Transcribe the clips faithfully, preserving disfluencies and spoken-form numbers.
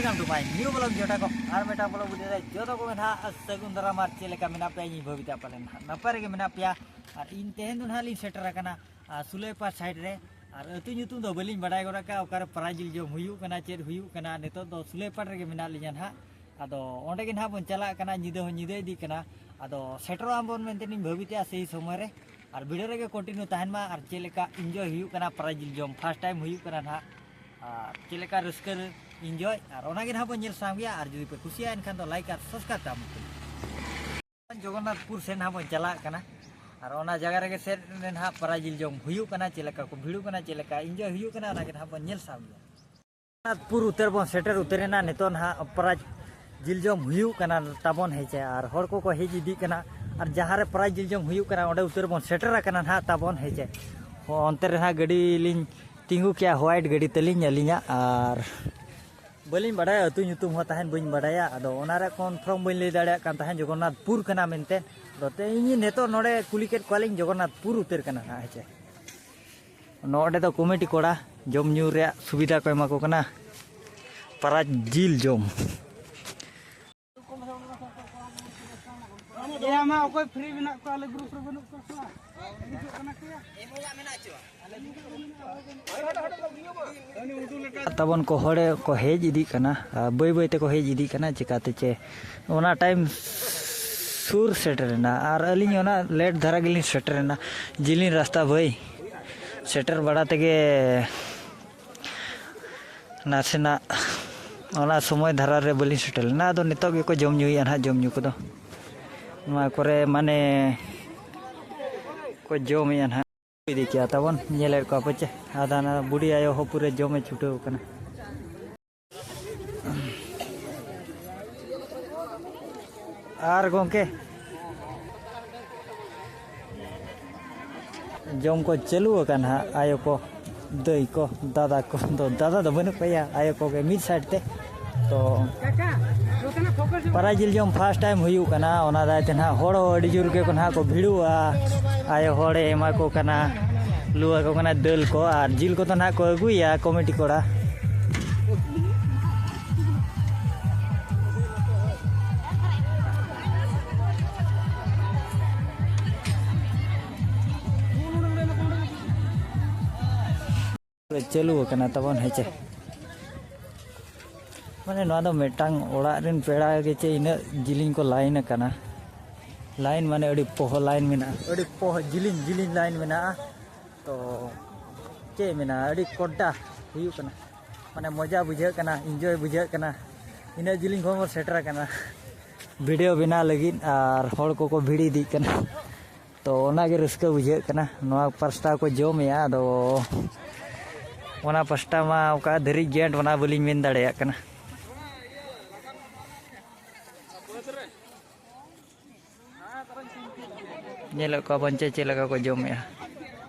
Welcome to my new vlog ᱡᱚᱴᱟ ᱠᱚ, ᱟᱨ ᱢᱤᱫᱴᱟᱝ vlog video ᱨᱮ ᱡᱚᱛᱚ ᱠᱚᱜᱮ ᱱᱟᱦᱟᱜ ᱥᱟᱹᱜᱩᱱ ᱫᱟᱨᱟᱢ᱾ ᱟᱨ ᱪᱮᱫ ᱞᱮᱠᱟ ᱢᱮᱱᱟᱜ ᱯᱮᱭᱟ? ᱤᱧ ᱵᱷᱟᱹᱵᱤᱛᱟ ᱯᱟᱞᱮᱱ ᱱᱟᱦᱟᱜ ᱱᱟᱯᱟᱭ ᱨᱮᱜᱮ ᱢᱮᱱᱟᱜ ᱯᱮᱭᱟ᱾ ᱟᱨ ᱤᱧ ᱛᱮᱦᱮᱧ ᱫᱚ ᱱᱟᱦᱟᱜ ᱞᱤᱧ ᱥᱮᱴᱮᱨ ᱟᱠᱟᱱᱟ, ᱟᱨ ᱥᱩᱞᱟᱹᱭᱯᱟᱲ side ᱨᱮ᱾ ᱟᱨ ᱟᱹᱛᱩ ᱧᱩᱛᱩᱢ ᱫᱚ ᱵᱟᱹᱞᱤᱧ ᱵᱟᱰᱟᱭ ᱜᱚᱫ ᱟᱠᱟᱫᱼᱟ, ᱚᱠᱟᱨᱮ ᱯᱟᱨᱟ ᱡᱤᱞ ᱡᱚᱢ ᱦᱩᱭᱩᱜ ᱠᱟᱱᱟ, ᱪᱮᱫ ᱦᱩᱭᱩᱜ ᱠᱟᱱᱟ᱾ ᱱᱤᱛᱚᱜ ᱫᱚ ᱥᱩᱞᱟᱹᱭᱯᱟᱲ ᱨᱮᱜᱮ ᱢᱮᱱᱟᱜ ᱞᱤᱧᱟ ᱱᱟᱦᱟᱜ᱾ ᱟᱫᱚ ᱚᱸᱰᱮ ᱜᱮ ᱱᱟᱦᱟᱜ ᱵᱚᱱ ᱪᱟᱞᱟᱜ ᱠᱟᱱᱟ, ᱧᱤᱫᱟᱹ ᱦᱚᱸ ᱧᱤᱫᱟᱹ ᱤᱫᱤᱜ ᱠᱟᱱᱟ᱾ ᱟᱫᱚ ᱥᱮᱴᱮᱨᱚᱜ ᱟᱵᱚᱱ ᱢᱮᱱᱛᱮ ᱞᱤᱧ ᱵᱷᱟᱹᱵᱤᱛᱮᱜᱼᱟ ᱥᱮᱭ ᱥᱚᱢᱚᱭ ᱨᱮ᱾ ᱟᱨ video ᱨᱮᱜᱮ continue ᱛᱟᱦᱮᱱ ᱢᱟ᱾ ᱟᱨ ᱪᱮᱫ ᱞᱮᱠᱟ enjoy ᱦᱩᱭᱩᱜ ᱠᱟᱱᱟ ᱯᱟᱨᱟ ᱡᱤᱞ ᱡᱚᱢ, first time ᱦᱩᱭᱩᱜ ᱠᱟᱱᱟ ᱱᱟᱦᱟᱜ, ᱟᱨ ᱪᱮᱫ ᱞᱮᱠᱟ ᱨᱟᱹᱥᱠᱟᱹ enjoy, ᱟᱨ ᱚᱱᱟᱜᱮ ᱱᱟᱦᱟᱜ ᱵᱚᱱ ᱧᱮᱞ ᱥᱟᱢᱜᱮᱭᱟ᱾ ᱟᱨ ᱡᱩᱫᱤ ᱯᱮ ᱠᱩᱥᱤᱭᱟᱜᱼᱟ ᱮᱱᱠᱷᱟᱱ ᱫᱚ like ᱟᱨ subscribe ᱛᱟᱵᱚᱱ ᱯᱮ᱾ ᱡᱚᱜᱚᱱᱱᱟᱛᱷᱯᱩᱨ ᱥᱮᱫ ᱱᱟᱦᱟᱜ ᱵᱚᱱ ᱪᱟᱞᱟᱜ ᱠᱟᱱᱟ, ᱟᱨ ᱚᱱᱟ ᱡᱟᱭᱜᱟ ᱨᱮᱜᱮ ᱥᱮᱫ ᱨᱮ ᱱᱟᱦᱟᱜ ᱯᱟᱨᱟ ᱡᱤᱞ ᱡᱚᱢ ᱦᱩᱭᱩᱜ ᱠᱟᱱᱟ, ᱪᱮᱫ ᱞᱮᱠᱟ ᱠᱚ ᱵᱷᱤᱲᱩᱜ ᱠᱟᱱᱟ, ᱪᱮᱫ ᱞᱮᱠᱟ enjoy ᱦᱩᱭᱩᱜ ᱠᱟᱱᱟ, ᱚᱱᱟᱜᱮ ᱱᱟᱦᱟᱜ ᱵᱚᱱ ᱧᱮᱞ ᱥᱟᱢᱜᱮᱭᱟ᱾ ᱡᱚᱜᱚᱱᱱᱟᱛᱷᱯᱩᱨ ᱩᱛᱟᱹᱨ ᱵᱚᱱ ᱥᱮᱴᱮᱨ ᱩᱛᱟᱹᱨᱮᱱᱟ᱾ ᱱᱤᱛᱚᱜ ᱱᱟᱦᱟᱜ ᱯᱟᱨᱟ ᱡᱤᱞ ᱡᱚᱢ ᱦᱩᱭᱩᱜ ᱠᱟᱱᱟ ᱛᱟᱵᱚᱱ, ᱦᱮᱸ ᱪᱮ? ᱟᱨ ᱦᱚᱲ ᱠᱚᱠᱚ ᱦᱮᱡ ᱤᱫᱤᱜ ᱠᱟᱱᱟ, ᱟᱨ ᱡᱟᱦᱟᱸ ᱨᱮ ᱯᱟᱨᱟ ᱡᱤᱞ ᱡᱚᱢ ᱦᱩᱭᱩᱜ ᱠᱟᱱᱟ ᱚᱸᱰᱮ ᱩᱛᱟᱹᱨ ᱵᱚᱱ ᱥᱮᱴᱮᱨ ᱟᱠᱟᱱᱟ ᱱᱟᱦᱟᱜ ᱛᱟᱵᱚᱱ, ᱦᱮᱸ ᱪᱮ? ᱦᱚᱸ, ᱚᱱᱛᱮ ᱨᱮ ᱱᱟᱦᱟᱜ ᱜᱟᱹᱰᱤ ᱞᱤᱧ ᱛᱤᱸᱜᱩ ᱠᱮᱜᱼᱟ, white ᱜᱟᱹᱰᱤ ᱛᱟᱹᱞᱤᱧ ᱟᱹᱞᱤᱧᱟᱜ, ᱟᱨ ᱵᱟᱹᱞᱤᱧ ᱵᱟᱰᱟᱭᱟ, ᱟᱹᱛᱩ ᱧᱩᱛᱩᱢ ᱦᱚᱸ ᱛᱟᱦᱮᱱ ᱵᱟᱹᱧ ᱵᱟᱰᱟᱭᱟ᱾ ᱟᱫᱚ ᱚᱱᱟ ᱨᱮ confirm ᱵᱟᱹᱧ ᱞᱟᱹᱭ ᱫᱟᱲᱮᱭᱟᱜ ᱠᱟᱱ ᱛᱟᱦᱮᱸᱫ ᱡᱚᱜᱚᱱᱱᱟᱛᱷᱯᱩᱨ ᱠᱟᱱᱟ ᱢᱮᱱᱛᱮ᱾ ᱟᱫᱚ ᱛᱮᱦᱮᱧ ᱱᱤᱛᱚᱜ ᱱᱚᱰᱮ ᱠᱩᱞᱤ ᱠᱮᱫ ᱠᱚᱣᱟᱞᱤᱧ, ᱡᱚᱜᱚᱱᱱᱟᱛᱷᱯᱩᱨ ᱩᱛᱟᱹᱨ ᱠᱟᱱᱟ ᱱᱟᱦᱟᱜ, ᱦᱮᱸ ᱪᱮ? ᱱᱚᱰᱮ ᱫᱚ ᱠᱚᱢᱤᱴᱤ ᱠᱚᱲᱟ ᱡᱚᱢ ᱧᱩ ᱨᱮᱭᱟᱜ ᱥᱩᱵᱤᱫᱷᱟ ᱠᱚ ᱮᱢᱟ ᱠᱚ ᱠᱟᱱᱟ, ᱯᱟᱨᱟ ᱡᱤᱞ ᱡᱚᱢ᱾ ᱮᱭᱟ ᱢᱟ, ᱚᱠᱚᱭ free ᱢᱮᱱᱟᱜ ᱠᱚᱣᱟ, ᱟᱞᱮ group ᱨᱮ ᱵᱟᱹᱱᱩᱜ ᱠᱚᱣᱟ ᱥᱮ ᱵᱟᱝ? ᱦᱤᱡᱩᱜ ᱠᱟᱱᱟ ᱠᱚ ᱭᱟ᱾ ᱛᱟᱵᱚᱱ ᱠᱚ ᱦᱚᱲ ᱠᱚ ᱦᱮᱡ ᱤᱫᱤᱜ ᱠᱟᱱᱟ, ᱟᱨ ᱵᱟᱹᱭ ᱵᱟᱹᱭ ᱛᱮᱠᱚ ᱦᱮᱡ ᱤᱫᱤᱜ ᱠᱟᱱᱟ᱾ ᱪᱤᱠᱟᱹᱛᱮ ᱪᱮ ᱚᱱᱟ time ᱥᱩᱨ ᱥᱮᱴᱮᱨᱮᱱᱟ, ᱟᱨ ᱟᱹᱞᱤᱧ ᱚᱱᱟ late ᱫᱷᱟᱨᱟ ᱜᱮᱞᱤᱧ ᱥᱮᱴᱮᱨᱮᱱᱟ᱾ ᱡᱤᱞᱤᱧ ᱨᱟᱥᱛᱟ ᱵᱷᱟᱹᱭ, ᱥᱮᱴᱮᱨ ᱵᱟᱲᱟ ᱛᱮᱜᱮ ᱱᱟᱥᱮᱱᱟᱜ ᱚᱱᱟ ᱥᱚᱢᱚᱭ ᱫᱷᱟᱨᱟ ᱨᱮ ᱵᱟᱹᱞᱤᱧ ᱥᱮᱴᱮᱨ ᱞᱮᱱᱟ᱾ ᱟᱫᱚ ᱱᱤᱛᱚᱜ ᱜᱮᱠᱚ ᱡᱚᱢ ᱧᱩᱭᱮᱫᱼᱟ ᱱᱟᱦᱟᱜ, ᱡᱚᱢ ᱧᱩ ᱠᱚᱫᱚ ᱱᱚᱣᱟ ᱠᱚᱨᱮ ᱢᱟᱱᱮ ᱠᱚ ᱡᱚᱢᱮᱫᱼᱟ ᱱᱟᱦᱟᱜ᱾ ᱤᱫᱤ ᱠᱮᱜᱼᱟ ᱛᱟᱵᱚᱱ, ᱧᱮᱞᱮᱫ ᱠᱚᱣᱟ ᱯᱮ ᱪᱮ? ᱟᱫᱚ ᱚᱱᱟ ᱵᱩᱰᱷᱤ ᱟᱭᱳ ᱦᱚᱸ ᱯᱩᱨᱟᱹ ᱡᱚᱢᱮ ᱪᱷᱩᱴᱟᱹᱣ ᱠᱟᱱᱟ᱾ ᱟᱨ ᱜᱚᱢᱠᱮ, ᱡᱚᱢ ᱠᱚ ᱪᱟᱹᱞᱩ ᱟᱠᱟᱱ ᱦᱟᱸᱜ, ᱟᱭᱳ ᱠᱚ, ᱫᱟᱹᱭ ᱠᱚ, ᱫᱟᱫᱟ ᱠᱚ, ᱫᱚ ᱫᱟᱫᱟ ᱫᱚ ᱵᱟᱹᱱᱩᱜ ᱠᱚᱣᱟ, ᱟᱭᱳ ᱠᱚᱜᱮ ᱢᱤᱫ side ᱛᱮ᱾ ᱛᱚ ᱯᱟᱨᱟ ᱡᱤᱞ ᱡᱚᱢ first time ᱦᱩᱭᱩᱜ ᱠᱟᱱᱟ, ᱚᱱᱟ ᱫᱟᱭ ᱛᱮ ᱱᱟᱦᱟᱜ ᱦᱚᱲ ᱦᱚᱸ ᱟᱹᱰᱤ ᱡᱳᱨ ᱜᱮᱠᱚ ᱱᱟᱦᱟᱜ ᱠᱚ ᱵᱷᱤᱲᱚᱜᱼᱟ᱾ ᱟᱭᱳ ᱦᱚᱲᱮ ᱮᱢᱟ ᱠᱚ ᱠᱟᱱᱟ, ᱞᱩ ᱟᱠᱚ ᱠᱟᱱᱟ ᱫᱟᱹᱞ ᱠᱚ, ᱟᱨ ᱡᱤᱞ ᱠᱚᱫᱚ ᱱᱟᱦᱟᱜ ᱠᱚ ᱟᱹᱜᱩᱭᱟ ᱠᱚᱢᱤᱴᱤ ᱠᱚᱲᱟ᱾ ᱪᱟᱹᱞᱩ ᱟᱠᱟᱱᱟ ᱛᱟᱵᱚᱱ, ᱦᱮᱸ ᱪᱮ᱾ ᱢᱟᱱᱮ ᱱᱚᱣᱟ ᱫᱚ ᱢᱤᱫᱴᱟᱝ ᱚᱲᱟᱜ ᱨᱮᱱ ᱯᱮᱲᱟ ᱜᱮ ᱪᱮ ᱤᱱᱟᱹᱜ ᱡᱤᱞᱤᱧ ᱠᱚ line ᱟᱠᱟᱱᱟ᱾ Line ᱢᱟᱱᱮ ᱟᱹᱰᱤ ᱯᱚᱦᱚ line ᱢᱮᱱᱟᱜᱼᱟ, ᱟᱹᱰᱤ ᱯᱚᱦᱚ ᱡᱤᱞᱤᱧ ᱡᱤᱞᱤᱧ line ᱢᱮᱱᱟᱜᱼᱟ᱾ ᱛᱚ ᱪᱮᱫ ᱢᱮᱱᱟ, ᱟᱹᱰᱤ ᱠᱚᱰᱰᱟ ᱦᱩᱭᱩᱜ ᱠᱟᱱᱟ, ᱢᱟᱱᱮ ᱢᱚᱡᱟ ᱵᱩᱡᱷᱟᱹᱜ ᱠᱟᱱᱟ, enjoy ᱵᱩᱡᱷᱟᱹᱜ ᱠᱟᱱᱟ᱾ ᱤᱱᱟᱹᱜ ᱡᱤᱞᱤᱧ ᱠᱷᱚᱱ ᱵᱚᱱ ᱥᱮᱴᱮᱨ ᱟᱠᱟᱱᱟ video ᱵᱮᱱᱟᱣ ᱞᱟᱹᱜᱤᱫ, ᱟᱨ ᱦᱚᱲ ᱠᱚᱠᱚ ᱵᱷᱤᱲ ᱤᱫᱤᱜ ᱠᱟᱱᱟ᱾ ᱛᱚ ᱚᱱᱟᱜᱮ ᱨᱟᱹᱥᱠᱟᱹ ᱵᱩᱡᱷᱟᱹᱜ ᱠᱟᱱᱟ᱾ ᱱᱚᱣᱟ ᱯᱟᱥᱴᱟ ᱠᱚ ᱡᱚᱢᱮᱜᱼᱟ, ᱟᱫᱚ ᱚᱱᱟ ᱯᱟᱥᱴᱟ ᱢᱟ ᱚᱠᱟ ᱫᱷᱟᱹᱨᱤᱡ ᱜᱮᱴ, ᱚᱱᱟ ᱵᱟᱹᱞᱤᱧ ᱢᱮᱱ ᱫᱟᱲᱮᱭᱟᱜ ᱠᱟᱱᱟ᱾ ᱧᱮᱞᱮᱫ ᱠᱚᱣᱟ ᱵᱚᱱ ᱪᱮ ᱪᱮᱫ ᱞᱮᱠᱟ ᱠᱚ ᱡᱚᱢᱮᱜᱼᱟ᱾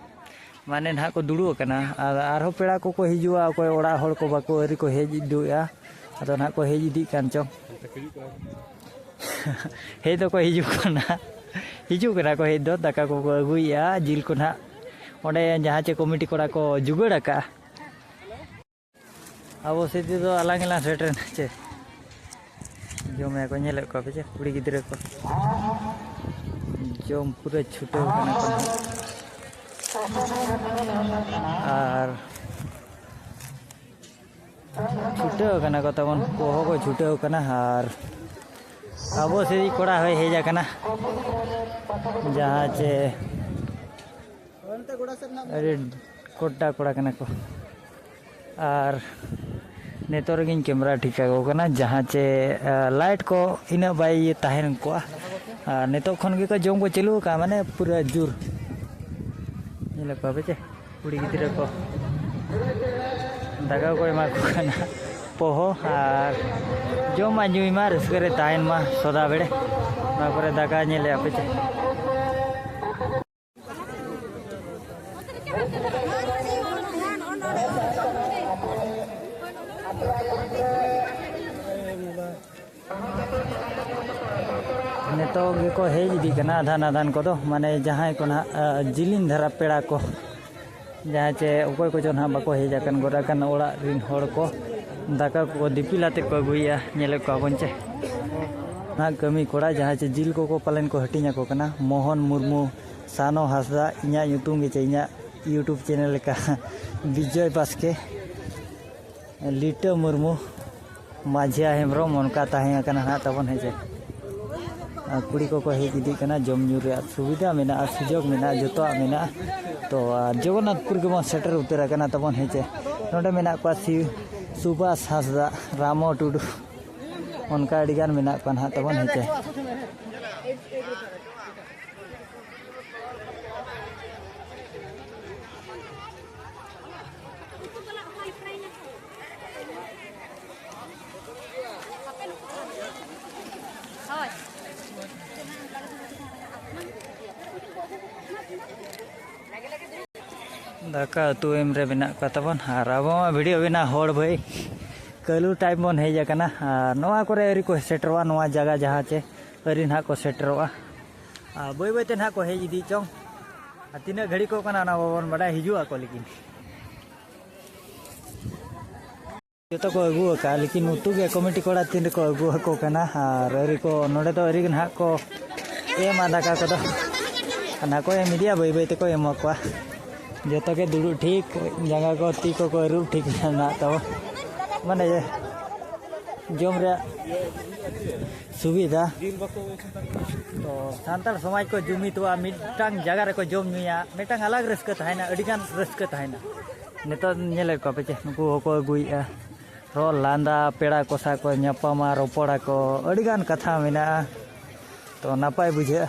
ᱢᱟᱱᱮ ᱱᱟᱦᱟᱜ ᱠᱚ ᱫᱩᱲᱩᱵ ᱟᱠᱟᱱᱟ, ᱟᱨ ᱟᱨᱦᱚᱸ ᱯᱮᱲᱟ ᱠᱚᱠᱚ ᱦᱤᱡᱩᱜᱼᱟ, ᱚᱠᱚᱭ ᱚᱲᱟᱜ ᱦᱚᱲ ᱠᱚ ᱵᱟᱠᱚ ᱟᱹᱣᱨᱤ ᱠᱚ ᱦᱮᱡ ᱤᱫᱩᱜᱼᱟ, ᱟᱫᱚ ᱱᱟᱦᱟᱜ ᱠᱚ ᱦᱮᱡ ᱤᱫᱤᱜ ᱠᱟᱱ ᱪᱚᱝ᱾ ᱦᱮᱡ ᱫᱚᱠᱚ ᱦᱤᱡᱩᱜ ᱠᱟᱱᱟ, ᱦᱤᱡᱩᱜ ᱠᱟᱱᱟ ᱠᱚ ᱦᱮᱡ ᱫᱚ, ᱫᱟᱠᱟ ᱠᱚᱠᱚ ᱟᱹᱜᱩᱭᱮᱜᱼᱟ, ᱡᱤᱞ ᱠᱚ ᱱᱟᱦᱟᱜ ᱚᱸᱰᱮ ᱡᱟᱦᱟᱸ ᱪᱮ ᱠᱚᱢᱤᱴᱤ ᱠᱚᱲᱟ ᱠᱚ ᱡᱩᱜᱟᱹᱲ ᱟᱠᱟᱜᱼᱟ᱾ ᱟᱵᱚ ᱥᱮᱫ ᱫᱚ ᱟᱞᱟᱝ ᱜᱮᱞᱟᱝ ᱥᱮᱴᱮᱨᱮᱱᱟ ᱪᱮ᱾ ᱡᱚᱢᱮᱜᱼᱟ ᱠᱚ, ᱧᱮᱞᱮᱫ ᱠᱚᱣᱟ ᱯᱮ ᱪᱮ ᱠᱩᱲᱤ ᱜᱤᱫᱽᱨᱟᱹ ᱠᱚ᱾ ᱡᱚᱢ ᱯᱩᱨᱟᱹ ᱪᱷᱩᱴᱟᱹᱣ ᱠᱟᱱᱟ ᱠᱚ ᱱᱟᱦᱟᱜ᱾ ᱟᱨ ᱪᱷᱩᱴᱟᱹᱣ ᱠᱟᱱᱟ ᱠᱚ ᱛᱟᱵᱚᱱ, ᱠᱚᱦᱚᱸ ᱠᱚ ᱪᱷᱩᱴᱟᱹᱣ ᱠᱟᱱᱟ᱾ ᱟᱨ ᱟᱵᱚ ᱥᱮᱫ ᱠᱚᱲᱟ ᱦᱚᱸᱭ ᱦᱮᱡ ᱟᱠᱟᱱᱟ, ᱡᱟᱦᱟᱸ ᱪᱮ ᱟᱹᱰᱤ ᱠᱚᱰᱰᱟ ᱠᱚᱲᱟ ᱠᱟᱱᱟ ᱠᱚ᱾ ᱟᱨ ᱱᱤᱛᱚᱜ ᱨᱮᱜᱮᱧ ᱠᱮᱢᱮᱨᱟ ᱴᱷᱤᱠ ᱟᱠᱚ ᱠᱟᱱᱟ, ᱡᱟᱦᱟᱸ ᱪᱮ, ᱟ, ᱞᱟᱭᱤᱴ ᱠᱚ ᱤᱱᱟᱹᱜ ᱵᱟᱭ ᱤᱭᱟᱹ ᱛᱟᱦᱮᱱ ᱠᱚᱜᱼᱟ᱾ ᱟᱨ ᱱᱤᱛᱚᱜ ᱠᱷᱚᱱ ᱜᱮᱠᱚ ᱡᱚᱢ ᱠᱚ ᱪᱟᱹᱞᱩ ᱟᱠᱟᱫᱼᱟ, ᱢᱟᱱᱮ ᱯᱩᱨᱟᱹ ᱡᱳᱨ᱾ ᱧᱮᱞᱮᱫ ᱠᱚᱣᱟ ᱯᱮ ᱪᱮ ᱠᱩᱲᱤ ᱜᱤᱫᱽᱨᱟᱹ ᱠᱚ ᱫᱟᱠᱟ ᱠᱚ ᱮᱢᱟ ᱠᱚ ᱠᱟᱱᱟ, ᱯᱚᱦᱚ ᱟᱨ ᱡᱚᱢ ᱢᱟ ᱧᱩᱭ ᱢᱟ, ᱨᱟᱹᱥᱠᱟᱹ ᱨᱮ ᱛᱟᱦᱮᱱ ᱢᱟ ᱥᱚᱫᱟ ᱵᱮᱲᱮ᱾ ᱱᱚᱣᱟ ᱠᱚᱨᱮ ᱫᱟᱠᱟ ᱧᱮᱞᱮᱫᱼᱟ ᱯᱮ ᱪᱮ᱾ ᱱᱤᱛᱚᱜ ᱜᱮᱠᱚ ᱦᱮᱡ ᱤᱫᱤᱜ ᱠᱟᱱᱟ ᱟᱫᱷᱟᱱ ᱟᱫᱷᱟᱱ ᱠᱚᱫᱚ, ᱢᱟᱱᱮ ᱡᱟᱦᱟᱸᱭ ᱠᱚ ᱱᱟᱦᱟᱜ, ᱟ, ᱡᱤᱞᱤᱧ ᱫᱷᱟᱨᱟ ᱯᱮᱲᱟ ᱠᱚ, ᱡᱟᱦᱟᱸ ᱪᱮ ᱚᱠᱚᱭ ᱠᱚᱪᱚ ᱱᱟᱦᱟᱜ ᱵᱟᱠᱚ ᱦᱮᱡ ᱟᱠᱟᱱ, ᱜᱚᱫ ᱟᱠᱟᱱ ᱚᱲᱟᱜ ᱨᱤᱱ ᱦᱚᱲ ᱠᱚ ᱫᱟᱠᱟ ᱠᱚ ᱫᱤᱯᱤᱞ ᱟᱛᱮᱫ ᱠᱚ ᱟᱹᱜᱩᱭᱮᱫᱼᱟ, ᱧᱮᱞᱮᱫ ᱠᱚᱣᱟ ᱵᱚᱱ ᱪᱮ ᱱᱟᱦᱟᱜ ᱠᱟᱹᱢᱤ ᱠᱚᱲᱟ, ᱡᱟᱦᱟᱸᱭ ᱪᱮ ᱡᱤᱞ ᱠᱚᱠᱚ ᱯᱟᱞᱮᱱ ᱠᱚ ᱦᱟᱹᱴᱤᱧ ᱟᱠᱚ ᱠᱟᱱᱟ᱾ ᱢᱳᱦᱚᱱ ᱢᱩᱨᱢᱩ, ᱥᱟᱱᱚ ᱦᱟᱸᱥᱫᱟ, ᱤᱧᱟᱹᱜ ᱧᱩᱛᱩᱢ ᱜᱮ ᱪᱮ ᱤᱧᱟᱹᱜ YouTube channel ᱞᱮᱠᱟ ᱵᱤᱡᱚᱭ ᱵᱟᱥᱠᱮ, ᱞᱤᱴᱟᱹ ᱢᱩᱨᱢᱩ, ᱢᱟᱹᱡᱷᱤᱭᱟ ᱦᱮᱢᱵᱨᱚᱢ, ᱚᱱᱠᱟ ᱛᱟᱦᱮᱸ ᱠᱟᱱᱟ ᱱᱟᱦᱟᱜ ᱛᱟᱵᱚᱱ, ᱦᱮᱸ ᱪᱮ᱾ ᱟᱨ ᱠᱩᱲᱤ ᱠᱚᱠᱚ ᱦᱮᱡ ᱤᱫᱤᱜ ᱠᱟᱱᱟ, ᱡᱚᱢ ᱧᱩ ᱨᱮᱭᱟᱜ ᱥᱩᱵᱤᱫᱷᱟ ᱢᱮᱱᱟᱜᱼᱟ, ᱥᱩᱡᱳᱜᱽ ᱢᱮᱱᱟᱜᱼᱟ, ᱡᱚᱛᱚᱣᱟᱜ ᱢᱮᱱᱟᱜᱼᱟ᱾ ᱛᱚ, ᱟᱨ ᱡᱚᱜᱚᱱᱱᱟᱛᱷᱯᱩᱨ ᱜᱮᱵᱚᱱ ᱥᱮᱴᱮᱨ ᱩᱛᱟᱹᱨ ᱟᱠᱟᱱᱟ ᱛᱟᱵᱚᱱ, ᱦᱮᱸ ᱪᱮ᱾ ᱱᱚᱰᱮ ᱢᱮᱱᱟᱜ ᱠᱚᱣᱟ ᱥᱤ-, ᱥᱩᱵᱷᱟᱥ ᱦᱟᱸᱥᱫᱟ, ᱨᱟᱢᱚ ᱴᱩᱰᱩ, ᱚᱱᱠᱟ ᱟᱹᱰᱤᱜᱟᱱ ᱢᱮᱱᱟᱜ ᱠᱚᱣᱟ ᱱᱟᱦᱟᱜ ᱛᱟᱵᱚᱱ, ᱦᱮᱸ ᱪᱮ᱾ ᱫᱟᱠᱟ ᱩᱛᱩ ᱮᱢ ᱨᱮ ᱢᱮᱱᱟᱜ ᱠᱚᱣᱟ ᱛᱟᱵᱚᱱ, ᱟᱨ ᱟᱵᱚ ᱢᱟ ᱵᱷᱤᱰᱤᱭᱳ ᱵᱮᱱᱟᱣ ᱦᱚᱲ ᱵᱷᱟᱹᱭ, ᱠᱟᱹᱞᱩ ᱴᱟᱭᱤᱯ ᱵᱚᱱ ᱦᱮᱡ ᱟᱠᱟᱱᱟ᱾ ᱟᱨ ᱱᱚᱣᱟ ᱠᱚᱨᱮ ᱟᱹᱣᱨᱤ ᱠᱚ ᱥᱮᱴᱮᱨᱚᱜᱼᱟ, ᱱᱚᱣᱟ ᱡᱟᱭᱜᱟ ᱡᱟᱦᱟᱸ ᱪᱮ ᱟᱹᱣᱨᱤ ᱱᱟᱦᱟᱜ ᱠᱚ ᱥᱮᱴᱮᱨᱚᱜᱼᱟ᱾ ᱟᱨ ᱵᱟᱹᱭ ᱵᱟᱹᱭ ᱛᱮ ᱱᱟᱦᱟᱜ ᱠᱚ ᱦᱮᱡ ᱤᱫᱤᱜ ᱪᱚᱝ, ᱟᱨ ᱛᱤᱱᱟᱹᱜ ᱜᱷᱟᱹᱲᱤ ᱠᱚ ᱠᱟᱱᱟ ᱚᱱᱟ ᱵᱟᱵᱚᱱ ᱵᱟᱰᱟᱭ, ᱦᱤᱡᱩᱜ ᱟᱠᱚ ᱞᱮᱠᱤᱱ᱾ ᱡᱚᱛᱚ ᱠᱚ ᱟᱹᱜᱩ ᱟᱠᱟᱫᱼᱟ, ᱞᱮᱠᱤᱱ ᱩᱛᱩ ᱜᱮ ᱠᱚᱢᱤᱴᱤ ᱠᱚᱲᱟ ᱛᱤᱱ ᱨᱮᱠᱚ ᱟᱹᱜᱩ ᱟᱠᱚ ᱠᱟᱱᱟ᱾ ᱟᱨ ᱟᱹᱣᱨᱤ ᱠᱚ, ᱱᱚᱰᱮ ᱫᱚ ᱟᱹᱣᱨᱤ ᱜᱮ ᱱᱟᱦᱟᱜ ᱠᱚ ᱮᱢᱟ ᱫᱟᱠᱟ ᱠᱚᱫᱚ᱾ ᱱᱟᱦᱟᱜ ᱠᱚ ᱮᱢ ᱤᱫᱤᱭᱟ, ᱵᱟᱹᱭ ᱵᱟᱹᱭ ᱛᱮᱠᱚ ᱮᱢᱟ ᱠᱚᱣᱟ᱾ ᱡᱚᱛᱚ ᱜᱮ ᱫᱩᱲᱩᱵ ᱴᱷᱤᱠ, ᱡᱟᱸᱜᱟ ᱠᱚ ᱛᱤ ᱠᱚᱠᱚ ᱟᱹᱨᱩᱵ ᱴᱷᱤᱠ ᱱᱟᱦᱟᱜ ᱛᱟᱵᱚ, ᱢᱟᱱᱮ ᱡᱚᱢ ᱨᱮᱭᱟᱜ ᱥᱩᱵᱤᱫᱷᱟ᱾ ᱛᱚ ᱥᱟᱱᱛᱟᱲ ᱥᱚᱢᱟᱡᱽ ᱠᱚ ᱡᱩᱢᱤᱫᱚᱜᱼᱟ, ᱢᱤᱫᱴᱟᱝ ᱡᱟᱭᱜᱟ ᱨᱮᱠᱚ ᱡᱚᱢ ᱧᱩᱭᱟ, ᱢᱤᱫᱴᱟᱝ ᱟᱞᱟᱜᱽ ᱨᱟᱹᱥᱠᱟᱹ ᱛᱟᱦᱮᱱᱟ, ᱟᱹᱰᱤᱜᱟᱱ ᱨᱟᱹᱥᱠᱟᱹ ᱛᱟᱦᱮᱱᱟ᱾ ᱱᱤᱛᱚᱜ ᱧᱮᱞᱮᱫ ᱠᱚᱣᱟ ᱯᱮ ᱪᱮ, ᱱᱩᱠᱩ ᱦᱚᱸᱠᱚ ᱟᱹᱜᱩᱭᱮᱫᱼᱟ, ᱨᱚᱲ ᱞᱟᱸᱫᱟ, ᱯᱮᱲᱟ ᱠᱚ ᱥᱟᱶ ᱠᱚ ᱧᱟᱯᱟᱢᱟ, ᱨᱚᱯᱚᱲᱟᱠᱚ, ᱟᱹᱰᱤᱜᱟᱱ ᱠᱟᱛᱷᱟ ᱢᱮᱱᱟᱜᱼᱟ᱾ ᱛᱚ ᱱᱟᱯᱟᱭ ᱵᱩᱡᱷᱟᱹᱜᱼᱟ᱾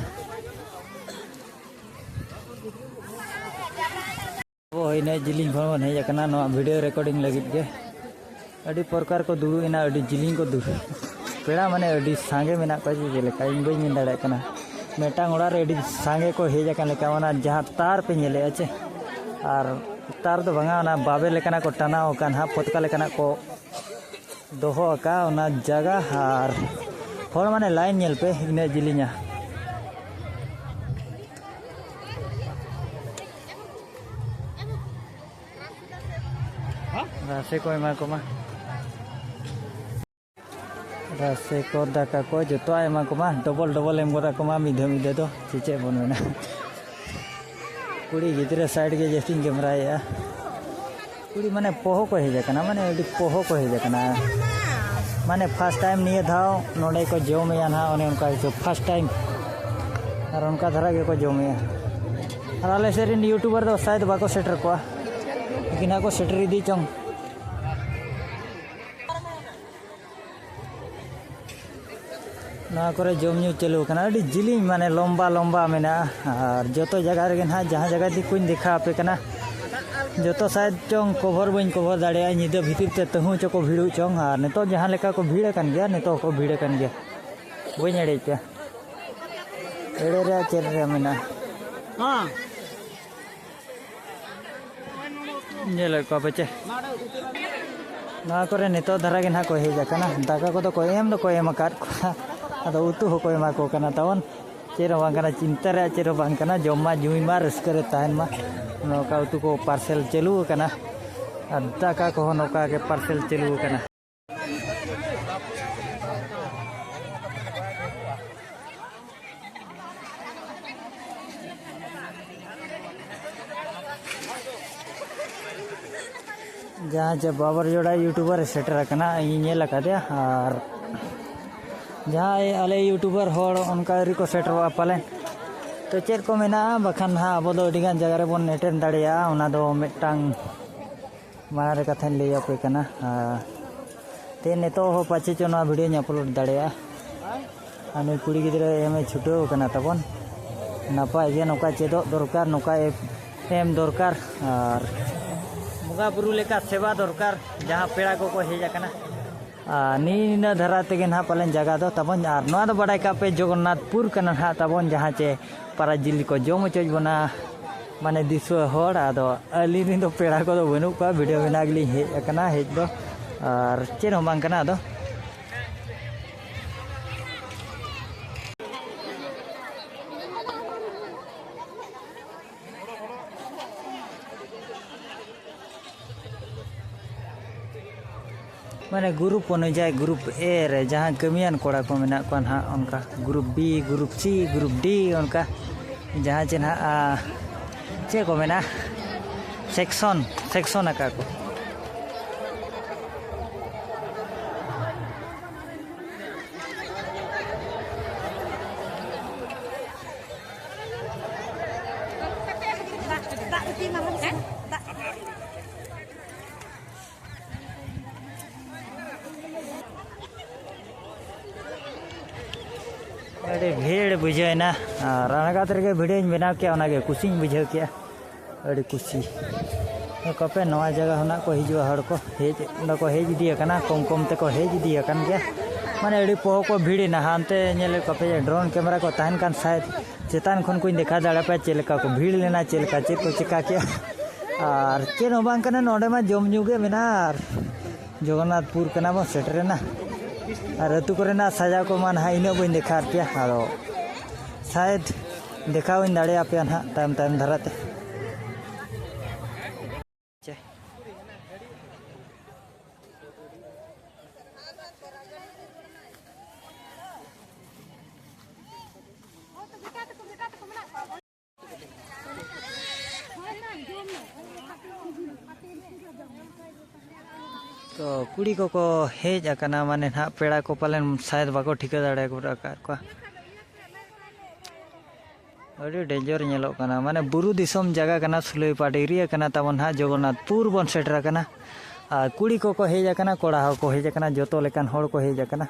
ᱟᱵᱚ ᱤᱱᱟᱹᱜ ᱡᱤᱞᱤᱧ ᱠᱷᱚᱱ ᱵᱚᱱ ᱦᱮᱡ ᱟᱠᱟᱱᱟ ᱱᱚᱣᱟ ᱵᱷᱤᱰᱤᱭᱳ ᱨᱮᱠᱚᱨᱰᱤᱝ ᱞᱟᱹᱜᱤᱫ ᱜᱮ᱾ ᱟᱹᱰᱤ ᱯᱨᱚᱠᱟᱨ ᱠᱚ ᱫᱩᱲᱩᱵ ᱮᱱᱟ, ᱟᱹᱰᱤ ᱡᱤᱞᱤᱧ ᱠᱚ ᱫᱩᱲᱩᱵ, ᱯᱮᱲᱟ ᱢᱟᱱᱮ ᱟᱹᱰᱤ ᱥᱟᱸᱜᱮ ᱢᱮᱱᱟᱜ ᱠᱚᱣᱟ, ᱪᱮ ᱪᱮᱫ ᱞᱮᱠᱟ ᱤᱧ ᱵᱟᱹᱧ ᱢᱮᱱ ᱫᱟᱲᱮᱭᱟᱜ ᱠᱟᱱᱟ᱾ ᱢᱤᱫᱴᱟᱝ ᱚᱲᱟᱜ ᱨᱮ ᱟᱹᱰᱤ ᱥᱟᱸᱜᱮ ᱠᱚ ᱦᱮᱡ ᱟᱠᱟᱱ ᱞᱮᱠᱟ, ᱚᱱᱟ ᱡᱟᱦᱟᱸ ᱛᱟᱨ ᱯᱮ ᱧᱮᱞᱮᱫᱼᱟ ᱪᱮ, ᱟᱨ ᱛᱟᱨ ᱫᱚ ᱵᱟᱝᱟ, ᱚᱱᱟ ᱵᱟᱵᱮᱨ ᱞᱮᱠᱟᱱᱟᱜ ᱠᱚ ᱴᱟᱱᱟᱣ ᱟᱠᱟᱫ ᱦᱟᱸᱜ, ᱯᱚᱛᱠᱟ ᱞᱮᱠᱟᱱᱟᱜ ᱠᱚ ᱫᱚᱦᱚ ᱟᱠᱟᱫ ᱚᱱᱟ ᱡᱟᱭᱜᱟ᱾ ᱟᱨ ᱦᱚᱲ ᱢᱟᱱᱮ ᱞᱟᱭᱤᱱ ᱧᱮᱞ ᱯᱮ, ᱤᱱᱟᱹᱜ ᱡᱤᱞᱤᱧᱟ᱾ ᱨᱟᱥᱮ ᱠᱚ ᱮᱢᱟ ᱠᱚᱢᱟ, ᱨᱟᱥᱮ ᱠᱚ, ᱫᱟᱠᱟ ᱠᱚ ᱡᱚᱛᱚᱣᱟᱜ ᱮᱢᱟ ᱠᱚᱢᱟ, ᱰᱚᱵᱚᱞ ᱰᱚᱵᱚᱞ ᱮᱢ ᱜᱚᱫ ᱟᱠᱚᱢᱟ ᱢᱤᱫ ᱫᱷᱟᱣ ᱢᱤᱫ ᱫᱷᱟᱣ ᱫᱚ, ᱥᱮ ᱪᱮᱫ ᱵᱚᱱ ᱢᱮᱱᱟ? ᱠᱩᱲᱤ ᱜᱤᱫᱽᱨᱟᱹ ᱥᱟᱭᱤᱰ ᱜᱮ ᱡᱟᱹᱥᱛᱤᱧ ᱠᱮᱢᱨᱟᱭᱮᱫᱼᱟ᱾ ᱟᱹᱰᱤ ᱢᱟᱱᱮ ᱯᱚᱦᱚ ᱠᱚ ᱦᱮᱡ ᱟᱠᱟᱱᱟ, ᱢᱟᱱᱮ ᱟᱹᱰᱤ ᱯᱚᱦᱚ ᱠᱚ ᱦᱮᱡ ᱟᱠᱟᱱᱟ᱾ ᱢᱟᱱᱮ ᱯᱷᱟᱥᱴ ᱴᱟᱭᱤᱢ ᱱᱤᱭᱟᱹ ᱫᱷᱟᱣ ᱱᱚᱰᱮ ᱠᱚ ᱡᱚᱢᱮᱭᱟ ᱱᱟᱦᱟᱜ, ᱚᱱᱮ ᱚᱱᱠᱟ ᱦᱤᱥᱟᱹᱵ ᱯᱷᱟᱥᱴ ᱴᱟᱭᱤᱢ᱾ ᱟᱨ ᱚᱱᱠᱟ ᱫᱷᱟᱨᱟ ᱜᱮᱠᱚ ᱡᱚᱢᱮᱭᱟ᱾ ᱟᱨ ᱟᱞᱮ ᱥᱮᱫ ᱨᱮᱱ ᱭᱩᱴᱩᱵᱟᱨ ᱫᱚ ᱥᱟᱭᱮᱫ ᱵᱟᱠᱚ ᱥᱮᱴᱮᱨ ᱠᱚᱜᱼᱟ, ᱞᱮᱠᱤᱱ ᱦᱟᱸᱜ ᱠᱚ ᱥᱮᱴᱮᱨ ᱤᱫᱤ ᱪᱚᱝ᱾ ᱱᱚᱣᱟ ᱠᱚᱨᱮ ᱡᱚᱢ ᱧᱩ ᱪᱟᱹᱞᱩ ᱟᱠᱟᱱᱟ, ᱟᱹᱰᱤ ᱡᱤᱞᱤᱧ, ᱢᱟᱱᱮ ᱞᱚᱢᱵᱟ ᱞᱚᱢᱵᱟ ᱢᱮᱱᱟᱜᱼᱟ᱾ ᱟᱨ ᱡᱚᱛᱚ ᱡᱟᱭᱜᱟ ᱨᱮᱜᱮ ᱱᱟᱦᱟᱜ, ᱡᱟᱦᱟᱸ ᱡᱟᱭᱜᱟ ᱜᱮ ᱠᱚᱧ ᱫᱮᱠᱷᱟᱣ ᱟᱯᱮ ᱠᱟᱱᱟ, ᱡᱚᱛᱚ ᱥᱟᱭᱤᱰ ᱪᱚᱝ ᱠᱚᱵᱷᱚᱨ ᱵᱟᱹᱧ ᱠᱚᱵᱷᱚᱨ ᱫᱟᱲᱮᱭᱟᱜᱼᱟ, ᱧᱤᱫᱟᱹ ᱵᱷᱤᱛᱤᱨ ᱛᱮ ᱛᱟᱹᱦᱩ ᱪᱚᱠᱚ ᱵᱷᱤᱲᱚᱜ ᱪᱚᱝ᱾ ᱟᱨ ᱱᱤᱛᱚᱜ ᱡᱟᱦᱟᱸ ᱞᱮᱠᱟ ᱠᱚ ᱵᱷᱤᱲ ᱟᱠᱟᱱ ᱜᱮᱭᱟ, ᱱᱤᱛᱚᱜ ᱦᱚᱸᱠᱚ ᱵᱷᱤᱲ ᱟᱠᱟᱱ ᱜᱮᱭᱟ, ᱵᱟᱹᱧ ᱮᱲᱮ ᱯᱮᱭᱟ᱾ ᱮᱲᱮ ᱨᱮᱭᱟᱜ ᱪᱮᱫ ᱨᱮ ᱢᱮᱱᱟᱜᱼᱟ? ᱦᱮᱸ᱾ ᱧᱮᱞᱮᱫ ᱠᱚᱣᱟ ᱯᱮ ᱪᱮ? ᱱᱚᱣᱟ ᱠᱚᱨᱮ ᱱᱤᱛᱚᱜ ᱫᱷᱟᱨᱟ ᱜᱮ ᱱᱟᱦᱟᱜ ᱠᱚ ᱦᱮᱡ ᱟᱠᱟᱱᱟ᱾ ᱫᱟᱠᱟ ᱠᱚᱫᱚ ᱠᱚ ᱮᱢ ᱫᱚᱠᱚ ᱮᱢ ᱟᱠᱟᱫ ᱠᱚᱣᱟ, ᱟᱫᱚ ᱩᱛᱩ ᱦᱚᱸᱠᱚ ᱮᱢᱟ ᱠᱚ ᱠᱟᱱᱟ ᱛᱟᱵᱚᱱ᱾ ᱪᱮᱫ ᱦᱚᱸ ᱵᱟᱝ ᱠᱟᱱᱟ, ᱪᱤᱱᱛᱟᱹ ᱨᱮᱭᱟᱜ ᱪᱮᱫ ᱦᱚᱸ ᱵᱟᱝ ᱠᱟᱱᱟ᱾ ᱡᱚᱢ ᱢᱟ ᱧᱩᱭ ᱢᱟ, ᱨᱟᱹᱥᱠᱟᱹ ᱨᱮ ᱛᱟᱦᱮᱱ ᱢᱟ᱾ ᱱᱚᱝᱠᱟ ᱩᱛᱩ ᱠᱚ ᱯᱟᱨᱥᱮᱞ ᱪᱟᱹᱞᱩ ᱟᱠᱟᱱᱟ, ᱟᱨ ᱫᱟᱠᱟ ᱠᱚᱦᱚᱸ ᱱᱚᱝᱠᱟ ᱜᱮ ᱯᱟᱨᱥᱮᱞ ᱪᱟᱹᱞᱩ ᱟᱠᱟᱱᱟ᱾ ᱡᱟᱦᱟᱸ ᱡᱮ ᱵᱟᱵᱚᱨ ᱡᱳᱲᱟ ᱭᱩᱴᱩᱵᱟᱨ ᱮ ᱥᱮᱴᱮᱨ ᱟᱠᱟᱱᱟ, ᱤᱧ ᱧᱮᱞ ᱟᱠᱟᱫᱮᱭᱟ᱾ ᱟᱨ ᱡᱟᱦᱟᱸᱭ ᱟᱞᱮ ᱭᱩᱴᱩᱵᱟᱨ ᱦᱚᱲ ᱚᱱᱠᱟ ᱟᱹᱣᱨᱤ ᱠᱚ ᱥᱮᱴᱮᱨᱚᱜᱼᱟ ᱯᱟᱞᱮᱱ᱾ ᱛᱚ ᱪᱮᱫ ᱠᱚ ᱢᱮᱱᱟᱜᱼᱟ, ᱵᱟᱠᱷᱟᱱ ᱦᱟᱸᱜ ᱟᱵᱚ ᱫᱚ ᱟᱹᱰᱤᱜᱟᱱ ᱡᱟᱭᱜᱟ ᱨᱮᱵᱚᱱ ᱮᱴᱮᱱ ᱫᱟᱲᱮᱭᱟᱜᱼᱟ, ᱚᱱᱟ ᱫᱚ ᱢᱤᱫᱴᱟᱝ ᱢᱟᱲᱟᱝ ᱨᱮ ᱠᱟᱛᱷᱟᱧ ᱞᱟᱹᱭ ᱟᱯᱮ ᱠᱟᱱᱟ᱾ ᱟᱨ ᱛᱮ ᱱᱤᱛᱚᱜ ᱦᱚᱸ ᱯᱟᱪᱮ ᱪᱚ ᱱᱚᱣᱟ ᱵᱷᱤᱰᱤᱭᱳᱧ ᱟᱯᱞᱳᱰ ᱫᱟᱲᱮᱭᱟᱜᱼᱟ᱾ ᱟᱨ ᱱᱩᱭ ᱠᱩᱲᱤ ᱜᱤᱫᱽᱨᱟᱹ ᱮᱢ ᱮ ᱪᱷᱩᱴᱟᱹᱣ ᱟᱠᱟᱱᱟ ᱛᱟᱵᱚᱱ᱾ ᱱᱟᱯᱟᱭ ᱜᱮ ᱱᱚᱝᱠᱟ ᱪᱮᱫᱚᱜ ᱫᱚᱨᱠᱟᱨ, ᱱᱚᱝᱠᱟ ᱮ-, ᱮᱢ ᱫᱚᱨᱠᱟᱨ, ᱟᱨ ᱵᱚᱸᱜᱟ ᱵᱩᱨᱩ ᱞᱮᱠᱟ ᱥᱮᱵᱟ ᱫᱚᱨᱠᱟᱨ, ᱡᱟᱦᱟᱸ ᱯᱮᱲᱟ ᱠᱚᱠᱚ ᱦᱮᱡ ᱟᱠᱟᱱᱟ᱾ ᱟᱨ ᱱᱤᱱᱟᱹ ᱫᱷᱟᱨᱟ ᱛᱮᱜᱮ ᱱᱟᱦᱟᱜ ᱯᱟᱞᱮᱱ ᱡᱟᱭᱜᱟ ᱫᱚ ᱛᱟᱵᱚᱱ᱾ ᱟᱨ ᱱᱚᱣᱟ ᱫᱚ ᱵᱟᱰᱟᱭ ᱠᱟᱜ ᱯᱮ, ᱡᱚᱜᱚᱱᱱᱟᱛᱷᱯᱩᱨ ᱠᱟᱱᱟ ᱱᱟᱦᱟᱜ ᱛᱟᱵᱚᱱ, ᱡᱟᱦᱟᱸ ᱪᱮ ᱯᱟᱨᱟ ᱡᱤᱞ ᱠᱚ ᱡᱚᱢ ᱦᱚᱪᱚᱭᱮᱫ ᱵᱚᱱᱟ, ᱢᱟᱱᱮ ᱫᱤᱥᱩᱣᱟᱹ ᱦᱚᱲ᱾ ᱟᱫᱚ ᱟᱹᱞᱤᱧ ᱨᱮᱱ ᱫᱚ ᱯᱮᱲᱟ ᱠᱚᱫᱚ ᱵᱟᱹᱱᱩᱜ ᱠᱚᱣᱟ, ᱵᱷᱤᱰᱤᱭᱳ ᱵᱮᱱᱟᱣ ᱜᱮᱞᱤᱧ ᱦᱮᱡ ᱟᱠᱟᱱᱟ, ᱦᱮᱡ ᱫᱚ ᱟᱨ ᱪᱮᱫ ᱦᱚᱸ ᱵᱟᱝ ᱠᱟᱱᱟ᱾ ᱟᱫᱚ ᱢᱟᱱᱮ ᱜᱨᱩᱯ ᱚᱱᱩᱡᱟᱭᱤ, ᱜᱨᱩᱯ ᱮ ᱨᱮ ᱡᱟᱦᱟᱸ ᱠᱟᱹᱢᱤᱭᱟᱱ ᱠᱚᱲᱟ ᱠᱚ ᱢᱮᱱᱟᱜ ᱠᱚᱣᱟ ᱱᱟᱦᱟᱜ, ᱚᱱᱠᱟ group B, group C, group D, ᱚᱱᱠᱟ ᱡᱟᱦᱟᱸ ᱪᱮ ᱱᱟᱦᱟᱜ, ᱟ, ᱪᱮᱫ ᱠᱚ ᱢᱮᱱᱟ, ᱥᱮᱠᱥᱚᱱ, ᱥᱮᱠᱥᱚᱱ ᱟᱠᱟᱫ ᱠᱚ᱾ ᱟᱹᱰᱤ ᱵᱷᱤᱲ ᱵᱩᱡᱷᱟᱹᱣ ᱮᱱᱟ᱾ ᱟᱨ ᱨᱟᱱᱟᱜᱟᱛ ᱨᱮᱜᱮ ᱵᱷᱤᱲᱤᱧ ᱵᱮᱱᱟᱣ ᱠᱮᱜᱼᱟ, ᱚᱱᱟᱜᱮ ᱠᱩᱥᱤᱧ ᱵᱩᱡᱷᱟᱹᱣ ᱠᱮᱜᱼᱟ᱾ ᱟᱹᱰᱤ ᱠᱩᱥᱤ᱾ ᱠᱟᱯᱮ ᱱᱚᱣᱟ ᱡᱟᱭᱜᱟ ᱠᱷᱚᱱᱟᱜ ᱠᱚ ᱦᱤᱡᱩᱜᱼᱟ ᱦᱚᱲ ᱠᱚ, ᱦᱮᱡ ᱫᱚᱠᱚ ᱦᱮᱡ ᱤᱫᱤ ᱟᱠᱟᱱᱟ, ᱠᱚᱢ ᱠᱚᱢ ᱛᱮᱠᱚ ᱦᱮᱡ ᱤᱫᱤ ᱟᱠᱟᱱ ᱜᱮᱭᱟ᱾ ᱢᱟᱱᱮ ᱟᱹᱰᱤ ᱯᱚᱦᱚ ᱠᱚ ᱵᱷᱤᱲ ᱮᱱᱟ᱾ ᱦᱟᱱᱛᱮ ᱧᱮᱞᱮᱫ ᱠᱚᱯᱮ ᱡᱮ drone camera ᱠᱚ ᱛᱟᱦᱮᱱ ᱠᱷᱟᱱ ᱥᱟᱭᱮᱫ ᱪᱮᱛᱟᱱ ᱠᱷᱚᱱ ᱠᱚᱧ ᱫᱮᱠᱷᱟᱣ ᱫᱟᱲᱮᱭᱟᱯᱮᱭᱟ ᱪᱮᱫ ᱞᱮᱠᱟ ᱠᱚ ᱵᱷᱤᱲ ᱞᱮᱱᱟ, ᱪᱮᱫ ᱞᱮᱠᱟ ᱪᱮᱫ ᱠᱚ ᱪᱮᱠᱟ ᱠᱮᱜᱼᱟ᱾ ᱟᱨ ᱪᱮᱫ ᱦᱚᱸ ᱵᱟᱝ ᱠᱟᱱᱟ, ᱱᱚᱰᱮ ᱢᱟ ᱡᱚᱢ ᱧᱩ ᱜᱮ ᱢᱮᱱᱟᱜᱼᱟ᱾ ᱟᱨ ᱡᱚᱜᱚᱱᱱᱟᱛᱷᱯᱩᱨ ᱠᱟᱱᱟ ᱵᱚᱱ ᱥᱮᱴᱮᱨᱮᱱᱟ᱾ ᱟᱨ ᱟᱹᱛᱩ ᱠᱚᱨᱮᱱᱟᱜ ᱥᱟᱡᱟᱣ ᱠᱚᱢᱟ ᱱᱟᱦᱟᱜ ᱤᱱᱟᱹᱜ ᱵᱟᱹᱧ ᱫᱮᱠᱷᱟᱣ ᱟᱯᱮᱭᱟ, ᱟᱫᱚ ᱥᱟᱭᱮᱫ ᱫᱮᱠᱷᱟᱣ ᱤᱧ ᱫᱟᱲᱮᱭᱟᱯᱮᱭᱟ ᱱᱟᱦᱟᱜ ᱛᱟᱭᱚᱢ ᱛᱟᱭᱚᱢ ᱫᱷᱟᱨᱟᱛᱮ᱾ ᱛᱚ ᱠᱩᱲᱤ ᱠᱚᱠᱚ ᱦᱮᱡ ᱟᱠᱟᱱᱟ, ᱢᱟᱱᱮ ᱱᱟᱦᱟᱜ ᱯᱮᱲᱟ ᱠᱚ ᱯᱟᱞᱮᱱ ᱥᱟᱭᱮᱫ ᱵᱟᱠᱚ ᱴᱷᱤᱠᱟᱹ ᱫᱟᱲᱮ ᱜᱚᱫ ᱟᱠᱟᱫ ᱠᱚᱣᱟ᱾ ᱟᱹᱰᱤ danger ᱧᱮᱞᱚᱜ ᱠᱟᱱᱟ, ᱢᱟᱱᱮ ᱵᱩᱨᱩ ᱫᱤᱥᱚᱢ ᱡᱟᱭᱜᱟ ᱠᱟᱱᱟ, ᱥᱩᱞᱟᱹᱭᱯᱟᱴ area ᱠᱟᱱᱟ ᱛᱟᱵᱚᱱ ᱱᱟᱦᱟᱜ, ᱡᱚᱜᱚᱱᱱᱟᱛᱷᱯᱩᱨ ᱵᱚᱱ ᱥᱮᱴᱮᱨ ᱟᱠᱟᱱᱟ᱾ ᱟᱨ ᱠᱩᱲᱤ ᱠᱚᱠᱚ ᱦᱮᱡ ᱟᱠᱟᱱᱟ, ᱠᱚᱲᱟ ᱦᱚᱸᱠᱚ ᱦᱮᱡ ᱟᱠᱟᱱᱟ, ᱡᱚᱛᱚ ᱞᱮᱠᱟᱱ ᱦᱚᱲ ᱠᱚ ᱦᱮᱡ ᱟᱠᱟᱱᱟ᱾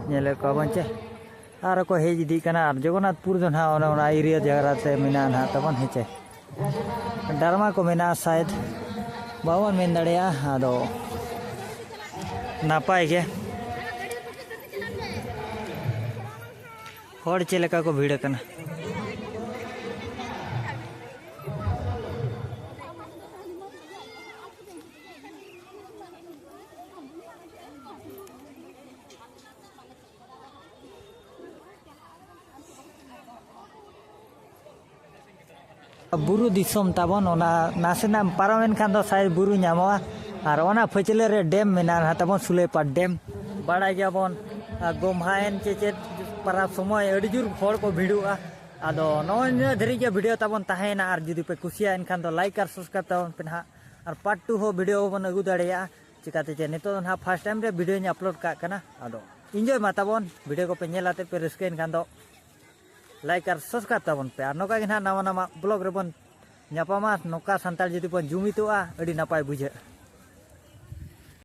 ᱧᱮᱞᱮᱫ ᱠᱚᱣᱟ ᱵᱚᱱ ᱪᱮ, ᱟᱨ ᱠᱚ ᱦᱮᱡ ᱤᱫᱤᱜ ᱠᱟᱱᱟ᱾ ᱟᱨ ᱡᱚᱜᱚᱱᱱᱟᱛᱷᱯᱩᱨ ᱫᱚ ᱱᱟᱦᱟᱜ ᱚᱱᱮ ᱚᱱᱟ area ᱡᱟᱭᱜᱟ ᱛᱮ ᱢᱮᱱᱟᱜᱼᱟ ᱱᱟᱦᱟᱜ ᱛᱟᱵᱚᱱ, ᱦᱮᱸ ᱪᱮ᱾ ᱰᱟᱨᱢᱟ ᱠᱚ ᱢᱮᱱᱟᱜᱼᱟ ᱥᱟᱭᱮᱫ, ᱵᱟᱵᱚᱱ ᱢᱮᱱ ᱫᱟᱲᱮᱭᱟᱜᱼᱟ᱾ ᱟᱫᱚ ᱱᱟᱯᱟᱭ ᱜᱮ᱾ ᱦᱚᱲ ᱪᱮᱫ ᱞᱮᱠᱟ ᱠᱚ ᱵᱷᱤᱲ ᱟᱠᱟᱱᱟ᱾ ᱵᱩᱨᱩ ᱫᱤᱥᱚᱢ ᱛᱟᱵᱚᱱ, ᱚᱱᱟ ᱱᱟᱥᱮᱱᱟᱜ ᱮᱢ ᱯᱟᱨᱚᱢᱮᱱ ᱠᱷᱟᱱ ᱫᱚ ᱥᱟᱭᱮᱫ ᱵᱩᱨᱩ ᱧᱟᱢᱚᱜᱼᱟ᱾ ᱟᱨ ᱚᱱᱟ ᱯᱷᱟᱹᱪᱞᱟᱹ ᱨᱮ dam ᱢᱮᱱᱟᱜᱼᱟ ᱱᱟᱦᱟᱜ ᱛᱟᱵᱚᱱ, ᱥᱩᱞᱟᱹᱭᱯᱟᱲ dam᱾ ᱵᱟᱲᱟᱭ ᱜᱮᱭᱟᱵᱚᱱ, ᱟᱨ ᱜᱚᱢᱦᱟᱭᱮᱱ ᱪᱮ ᱪᱮᱫ ᱯᱟᱨᱟᱵᱽ ᱥᱚᱢᱚᱭ ᱟᱹᱰᱤ ᱡᱳᱨ ᱦᱚᱲ ᱠᱚ ᱵᱷᱤᱲᱚᱜᱼᱟ᱾ ᱟᱫᱚ ᱱᱚᱜᱼᱚᱭ ᱱᱤᱱᱟᱹᱜ ᱫᱷᱟᱹᱨᱤᱡ ᱜᱮ video ᱛᱟᱵᱚᱱ ᱛᱟᱦᱮᱸᱭᱮᱱᱟ, ᱟᱨ ᱡᱩᱫᱤ ᱯᱮ ᱠᱩᱥᱤᱭᱟᱜᱼᱟ ᱮᱱᱠᱷᱟᱱ ᱫᱚ like ᱟᱨ subscribe ᱛᱟᱵᱚᱱ ᱯᱮ ᱱᱟᱦᱟᱜ᱾ ᱟᱨ part two ᱦᱚᱸ video ᱵᱚᱱ ᱟᱹᱜᱩ ᱫᱟᱲᱮᱭᱟᱜᱼᱟ, ᱪᱤᱠᱟᱹᱛᱮ ᱪᱮ ᱱᱤᱛᱚᱜ ᱫᱚ ᱱᱟᱦᱟᱜ first time ᱨᱮ videoᱧ upload ᱠᱟᱜ ᱠᱟᱱᱟ᱾ ᱟᱫᱚ enjoy ᱢᱟ ᱛᱟᱵᱚᱱ, video ᱠᱚᱯᱮ ᱧᱮᱞ ᱟᱛᱮ ᱯᱮ ᱨᱟᱹᱥᱠᱟᱹᱭᱮᱱ ᱠᱷᱟᱱ ᱫᱚ like ᱟᱨ subscribe ᱛᱟᱵᱚᱱ ᱯᱮ, ᱟᱨ ᱱᱚᱝᱠᱟ ᱜᱮ ᱱᱟᱦᱟᱜ ᱱᱟᱣᱟ ᱱᱟᱣᱟ vlog ᱨᱮᱵᱚᱱ ᱧᱟᱯᱟᱢᱟ᱾ ᱱᱚᱝᱠᱟ ᱥᱟᱱᱛᱟᱲ ᱡᱩᱫᱤ ᱵᱚᱱ ᱡᱩᱢᱤᱫᱚᱜᱼᱟ, ᱟᱹᱰᱤ ᱱᱟᱯᱟᱭ ᱵᱩᱡᱷᱟᱹᱜᱼᱟ᱾